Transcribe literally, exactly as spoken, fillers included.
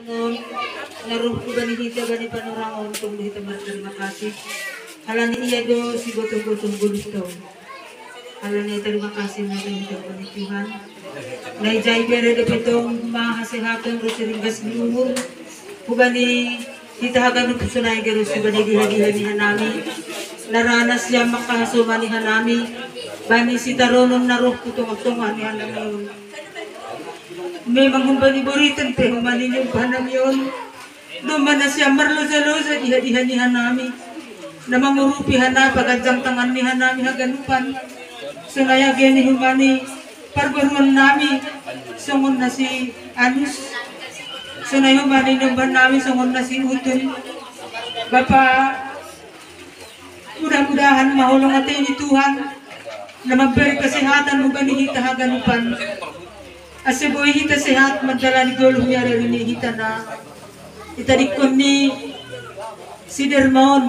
Naruh ku bani hita bani panurangon, tong hita martarima kasih. Halani ia do si gotong-gotong goluh tong. Halani ia tarima kasih na do hita bani Tuhan. Na ijai bere dope tong ma hasehatan ro si ringgas ni umur. Ku bani hita haganup sonai gero si bani diha-diha ni hanami. Na ra nasiam mangkahasomani hanami. Bani sitaronon naruh ku tongah-tongah ni hanami. Memang humbani boriten pe humani ni umbahan nami on. Domma nasiam marloja-loja diha-diha ni hanami. Na mangurupi hanami paganjang tangan ni hanami haganupan. Sonai age ni humani parboruon nami. Songon na si Anus. Sonai humani ni umbahan nami songon na si Utun. Bapa, mudah-mudahan ma holong atei ni Tuhan na mambere kesehatan hubani hita haganupan. Ase boi hita sehat mandalani goluh ni ari-ari ni hita na itadingkon ni si Derma on.